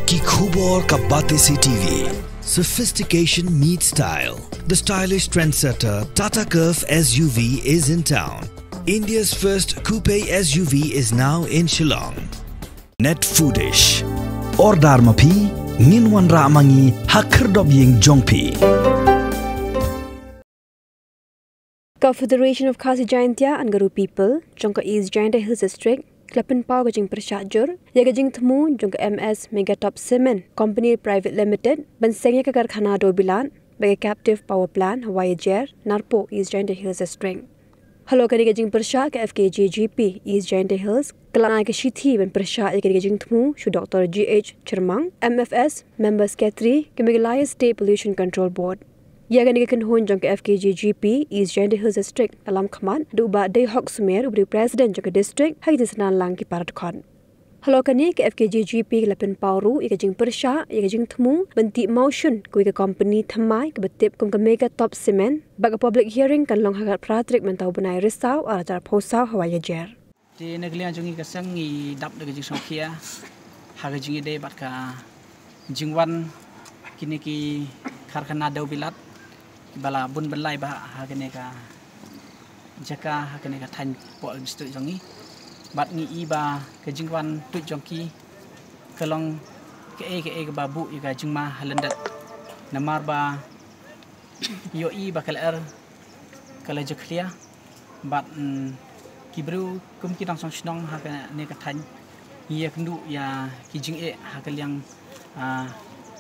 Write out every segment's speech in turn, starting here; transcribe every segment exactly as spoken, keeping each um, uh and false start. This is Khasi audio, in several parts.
Ki khubor ka Batesi T V. Sophistication meets style. The stylish trendsetter Tata Curvv S U V is in town. India's first coupe S U V is now in Shillong. Net Foodish. Order ma phi, ngin wanrah ma ngi ha khyrdop ïing jong phi. Ka Federation of Khasi Jaintia and Garo People jong ka East Jaintia Hills District ka la pynpaw ka jingpyrshah jur ïa ka jingthmu jong ka M S Megatop Cement Company Private Limited ban seng ïa ka karkhana dewbilat bad ka captive power plant ha Wahiajer, Narpuh, East Jaintia Hills District. Halor kane ka jingpyrshah, ka F K J G P East Jaintia Hills ka la ai ka shithi ban pyrshah ïa kane ka jingthmu sha u Doctor G H Chyrmang, M F S, Member Secretary ka Meghalaya State Pollution Control Board. Ïa kane ka kynhun jong ka F K J G P East Jaintia Hills District ka la lam khmat da u Bah Deihok Sumer, uba dei u President jong ka district, ha ka jingsyndon lang ki para dkhot. Halor kane, ka F K J G P ka la pynpaw ruh ïa ka jingpyrshah ïa ka jingthmu ban tih mawshun kawei ka company thymmai kaba tip kum ka Megatop Cement, bad ka public hearing kan long ha ka khatphra tarik mynta u bnai Risaw arhajar arphew saw ha Wahiajer. Te na ka liang jong ngi ka seng ngi dap da ka jingsngewkhia ha ka jingïadei bad ka jingwan kine ki karkhana dewbilat kiba la bun ban lai bha ha kane ka jaka, ha kane ka thaiñ poh district jong ngi. Bad ngi i ba ka jingwan tuid jong ki ka long kaei kaei kaba buh ïa ka jingma ha lyndet. Namar ba ïohi ba ka lyer ka la jakhlia bad, mm, ki briew kum ki nongshong shnong ha kane ka thaiñ ngi ïakynduh ïa ki jingeh ha ka liang, ah,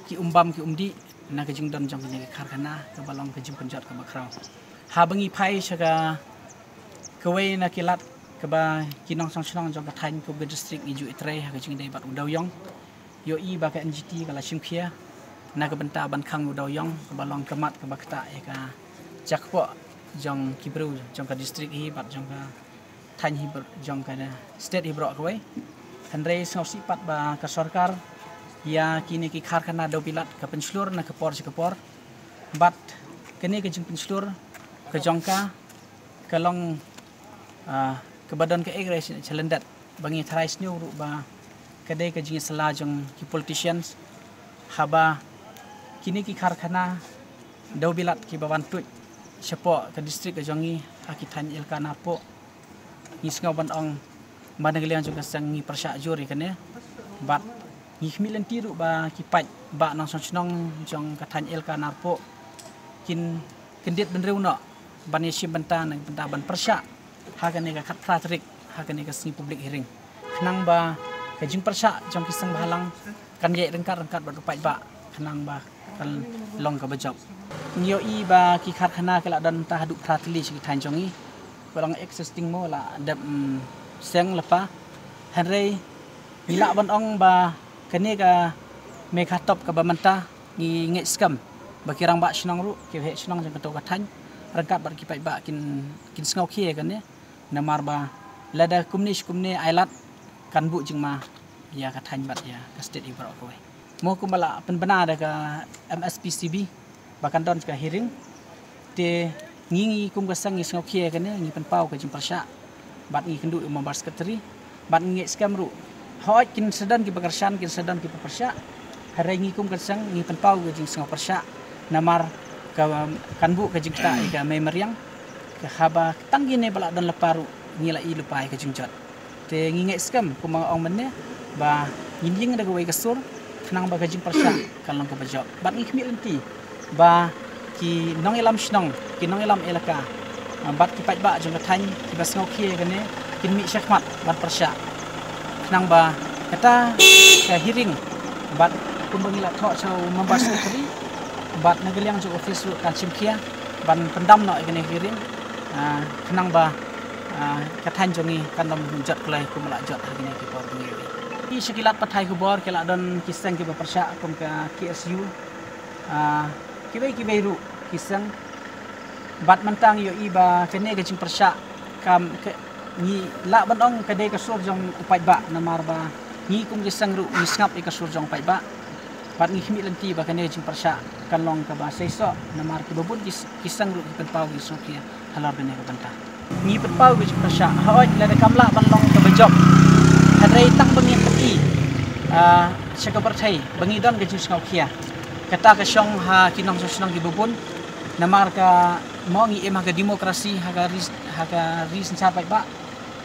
ki um bam ki um dih na ka jingdon jong kane ka karkhana kaba long ka jingpynjot kaba khraw. Haba ngi phai sha ka kawei na ki lad kaba ki nongshong shnong jong ka thaiñ kum ka district ngi ju ïatrei ha ka jingïadei bad u dewïong. Ïohi ba ka N G T ka la shim khia na ka bynta ban khang u dewïong kaba long ka mat kaba ktah ïa ka jakpoh jong ki briew jong ka district hi bad jong ka thaiñ hi br-, jong ka state hi baroh kawei. Hynrei sngewsih pat ba ka sorkar ïa kine ki karkhana dewbilat ka pynshlur na ka por sha ka por. Bad kane ka jingpynshlur ka jong ka ka long, ah, kaba don kaei kaei sha lyndet ba ngi tharai sniew ruh ba ka dei ka jingïasylla jong ki politicians haba kine ki karkhana dewbilat kiba wan tuid shapoh ka district ka jong ngi ha ki thaiñ Elaka Narpuh. Ngi sngew ban ong ba na ka liang jong ka seng ngi pyrshah jur ïa kane bad ngi khmih lynti ruh ba ki paidbah nongshong shnong jong ka thaiñ Elaka Narpuh kin kyndit bynriew noh ban ïashim bynta na ka bynta ban pyrshah ha kane ka khatphra tarik ha kane ka sngi public hearing. Khnang ba ka jingpyrshah jong ki seng bhalang kan ïaid ryngkat ryngkat bad u paidbah khnang ba kan long kaba jop. Ngi ïohi ba ki karkhana ki la don ta haduh phra tylli sha ki thaiñ jong ngi. Ba long existing mo la dep, mm, seng lypa. Hynrei ngi lah ban ong ba kane ka Megatop kaba mynta ngi ngeit skhem ba ki rangbah shnong ruh ki heh shnong jong kato ka thaiñ ryngkat bad ki paidbah kin, kin sngewkhia ïa kane. Namar ba lada kumne shi kumne ai lad kan buh jingma ïa ka thaiñ bad ïa ka state hi baroh kawei. Mo kumba la pynbna da ka M S P C B ba kan don ka hearing. Te ngi, ngi kum ka seng ngi sngewkhia ïa kane, ngi pynpaw ka jingpyrshah bad ngi kynduh ïa u member secretary bad ngi ngeit skhem ruh hooid kin sa don kiba kyrshan, kin sa don kiba pyrshah. Hynrei ngi kum ka seng ngi pynpaw ka jingsngewpyrshah namar ka, kan buh ka jingktah ïa ka mei mariang. Ka haba tang kine ba la don lypa ruh ngi la i lypa ïa ka jingjot. Te ngi ngeit skhem kumba nga ong mynne ba ngin ïeng da kawei ka sur khnang ba ka jingpyrshah kan long kaba jop. Bad ngi khmih lynti ba ki nongïalam shnong, ki nongïalam elaka, ah, bad ki paidbah jong ka thaiñ kiba sngewkhia ïa kane kin mih shakhmat ban pyrshah khnang ba kata ka hearing bad kumba ngi la thoh sha u member secretary bad na ka liang jong office ruh kan shim khia ban pyndam noh ïa kane ka hearing, ah, khnang ba, ah, ka thaiñ jong ngi kan long jot kloi kumba la jot ha kine ki por ba ngi ïohi. Ki sha ki lad pathai khubor ki la don ki seng kiba pyrshah kum ka K S U, ah, kiwei kiwei ruh ki seng. Bad mynta ngi ïohi ba kane ka jingpyrshah kam ka, ngi lah ban ong ka dei ka sur jong u paidbah namar ba ngi kum ki seng ruh ngi sngap ïa ka sur jong u paidbah. Bad ngi khmih lynti ba kane ka jingpyrshah kan long kaba seisoh namar kiba bun ki, ki seng ruh ki pynpaw ki sngewkhia halor kane ka bynta. Ngi pynpaw ka jingpyrshah hooid lada kam lah ban long kaba jop. Hynrei tang ba ngin pyni Ah, sha ka pyrthei ba ngi don ka jingsngewkhia. Kata ka shong ha ki nongshong shnong kiba bun. Namar ka mo ngi im ha ka demokrasi, ha ka ri, ha ka ri synshar paidbah.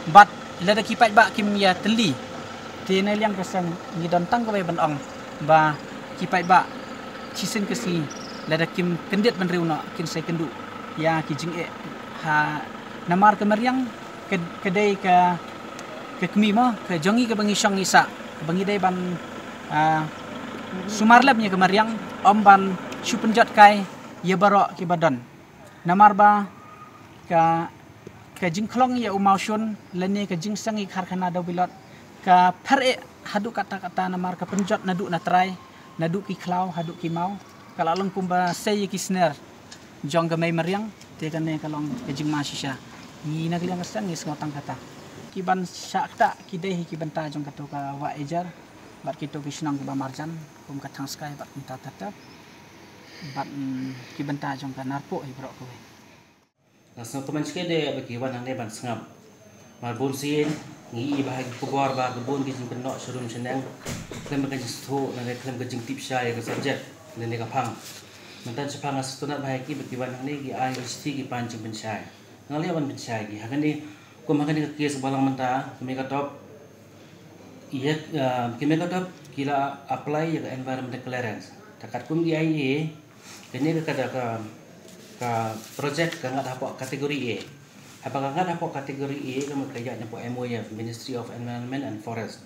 Bad lada ki paidbah kim ïa tylli, te na liang ka seng ngi don tang kawei ban ong ba ki paidbah shisien ka sngi lada kim kyndit bynriew noh kin sa ïakynduh ïa ki jingeh ha. Namar ka mariang ka, ka dei ka, ka kmie mo ka jong ngi kaba ngi shong ngi sah, kaba ngi dei ban, ah, sumar lem ïa ka mariang, ym ban shu pynjot kai ïa baroh kiba don. Namar ba ka, ka jingkhlong ïa u mawshun lane ka jingseng ïa ka karkhana Dewbilot ka pher eh haduh katta katta, namar ka pynjot naduh na trai, naduh ki khlaw haduh ki maw, ka la long kumba sei ïa ki sner jong ka mei mariang. Te kane ka long ka jingma shisha. Ngi na ka liang ka seng ngi sngew tang kata. Ki ban shah ktah ki dei hi ki bynta jong kato ka wah Ejar bad kito ki shnong kiba marjan, kum ka Thangskai bad kumta ter ter, bad, mm, ki bynta jong ka Narpuh hi baroh kawei. Nga sngewkmen shikatdei ba ki wan hangne ban sngap. Mar bun sien ngi i ba ha ki khubor ba ka bun ki jingpynnoh sharum shaneng khlem ka jingsngewthuh lane khlem ka jingtip shai ïa ka subject lane ka phang. Mynta shaphang nga sngewtynnat ba ha ki ba ki wan hangne ki ai ki shithi ki pan jingpynshai. Nga leh ban pynshai ki ha kane, kum ha kane ka case ba long mynta, ki mei ka top ïa, ah, ki mei ka top ki la apply ïa ka environmental clearance. Te katkum ki I A, kane ka, ka, ka, ka project ka ngat hapoh category A. Haba ka ngat hapoh category A, ka mut ka ïaid hapoh M O F, Ministry of Environment and Forest.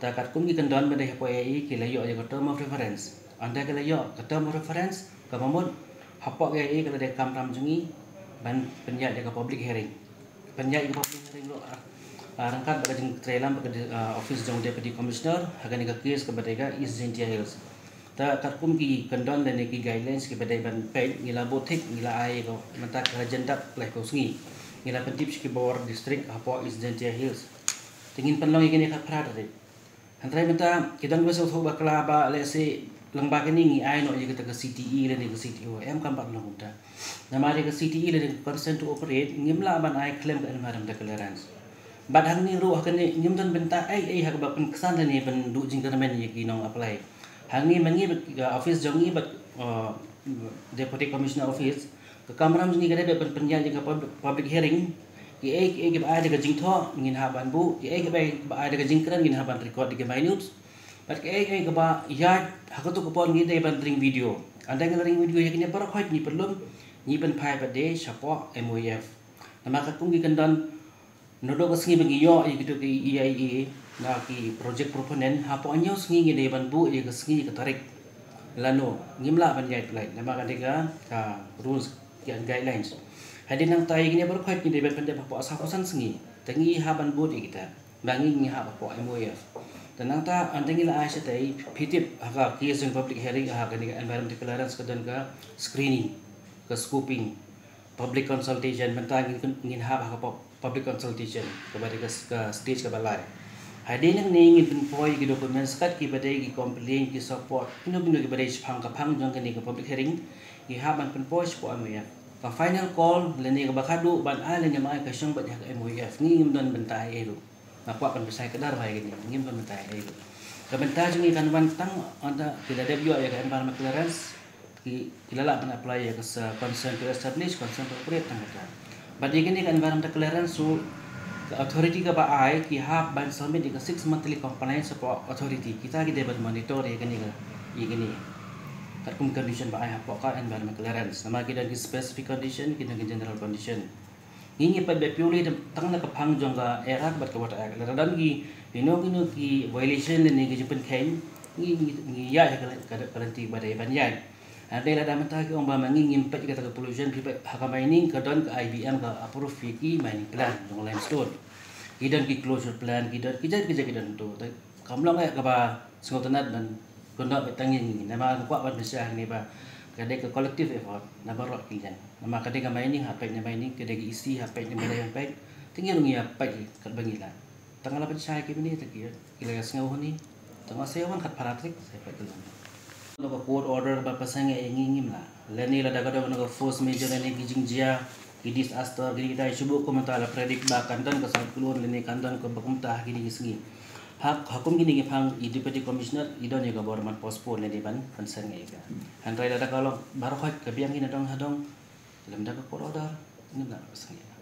Te katkum ki kyndon ba dei hapoh A I, ki la ïoh ïa ka term of reference. Ynda ki la ïoh ka term of reference, kaba mut hapoh A I ka la dei ka kamram jong ngi ban pynïaid ïa ka public hearing. Pynïaid ïa ka public hearing ruh, ah, ah, ryngkat bad ka jingtreilang bad ka di-, ah, office jong Deputy Commissioner ha kane ka case kaba dei ka East Jaintia Hills. Te katkum ki kyndon lane ki guidelines kiba dei ban peit, ngi la buh tick, ngi la ai ka mynta ka la jan dap laiphew sngi. Ngi la pyntip sha ki bor district hapoh East Jaintia Hills. Te ngin pynlong ïa kine khatphra tarik. Hynrei mynta ki don kiba sngewthuh bakla ba lehse lyngba kane ngi ai noh ïa kata ka C T E lane ka C T O, em, kam pat long kumta. Namar ïa ka C T E lane ka consent to operate ngim lah ban ai khlem ka environmental clearance. Bad hangne ruh ha kane ngim don bynta ei ei ha kaba pynksan lane ban duh jingkyrmen ïa ki nong apply. Hangne ma ngi bad ka office jong ngi bad, uh, Deputy Commissioner Office, ka kamram jong ngi ka dei ban pynïaid ïa ka pub-, public hearing. Kiei kiei kiba ai da ka jingthoh ngin hap ban buh, kiei kiba ai da ka jingkren ngin hap ban record da ki minutes. Bad kiei kiei kiba ïaid ha kato ka por ngi dei ban ring video. Ynda ngi la ring video ïa kine baroh khoit ngi pynlum, ngi pynphai pat de shapoh M O F. Namar katkum ki kyndon, naduh ka sngi ba ngi ïoh ïa kito ki E I A na ki project proponent, hapoh hynñiew sngi ngi dei ban buh ïa ka sngi ka tarik. Lano ngim lah ban ïaid pynlait namar ka dei ka, ka rules and guidelines. Hadien nangta ïa kine baroh khoit ngi dei ban pyndep hapoh sawphew san sngi. Te ngi hap ban bud ïa kita ba ngi, ngi hap hapoh M O F. Te nangta ynda ngi la ai shatai, phi tip ha ka case jong public hearing ha kane ka environmental clearance ka don ka screening, ka scoping, public consultation, mynta ngin, ngin hap ha ka pub-, public consultation kaba dei ka, ka stage kaba lai. Hadien nangne ngin pynpoi ki documents kat kiba dei ki complaint, ki support, kino kino kiba dei shaphang ka phang jong kane ka public hearing, ngi hap ban pynpoi shapoh M O F. Ka final call lane kaba khadduh ban ai lane ym ai ka shong beit ha ka M O F. Ngi ngim don bynta ei ei ruh. Nga kwah ban pynshai kdar ba ïa kane ngim don bynta ei ei ruh. Ka bynta jong ngi kan wan tang ynda ki la dep ïoh ïa ka environment clearance, ki, ki la lah ban apply ïa ka sa consent to establish, consent to operate tang kata. Bad ïa kane ka environmental clearance ruh ka authority kaba ai ki hap ban submit ïa ka six monthly compliance report authority. Kita ki dei ban monitor ïa kane ka, ïa kane. Katkum condition ba ai hapoh ka environment clearance. Namar ki don ki specific condition, ki don ki general condition. Ngi ngi peit ba purely tang na ka phang jong ka Air Act bad ka Water Act. Lada don ki, kino kino ki violation lane ki jingpynkheiñ, ngi, ngi, ngi ïaid ha ka, ka, ka lynti ba dei ban ïaid. Hynrei lada mynta ki ong ba ma ngi ngim peit kata ka pollution, phi peit ha ka mining ka don ka I B M ka approve ïa ki mining plan jong limestone. Ki don ki closure plan, ki don ki jait ki jait ki don tu. Te kam long eh kaba sngewtynnat ban kynnoh beit tang ïa ngi. Namar nga kwah ban pynshai hangne ba ka dei ka collective effort na baroh ki liang. Namar ka dei ka mining ha peit na mining, ka dei ka E C ha peit na balei ha peit. Te ngi ruh ngi ïa peit katba ngi lah. Tang la pynshai ki bni te ki, ki la ïa sngew hangne. Tang la sa ïa wan khatphra tarik sa ïa peit ki long. Na ka court order ba pynshai ïa ngi ngim lah. Lane lada ka don na ka force majeure lane ki jingjia, ki disaster, kine kita shu buh kumta la predict ba kan don ka cyclone lane kan don kaba kumta ha kine ki sngi. Ha, ha kum kine ki phang i Deputy Commissioner i don ïa ka bor ban postpone lane ban, ban seng ïa ka. Hynrei lada ka long baroh khoit ka biang kine dong ha dong, lymda ka court order, ngim lah ban seng ïa ka.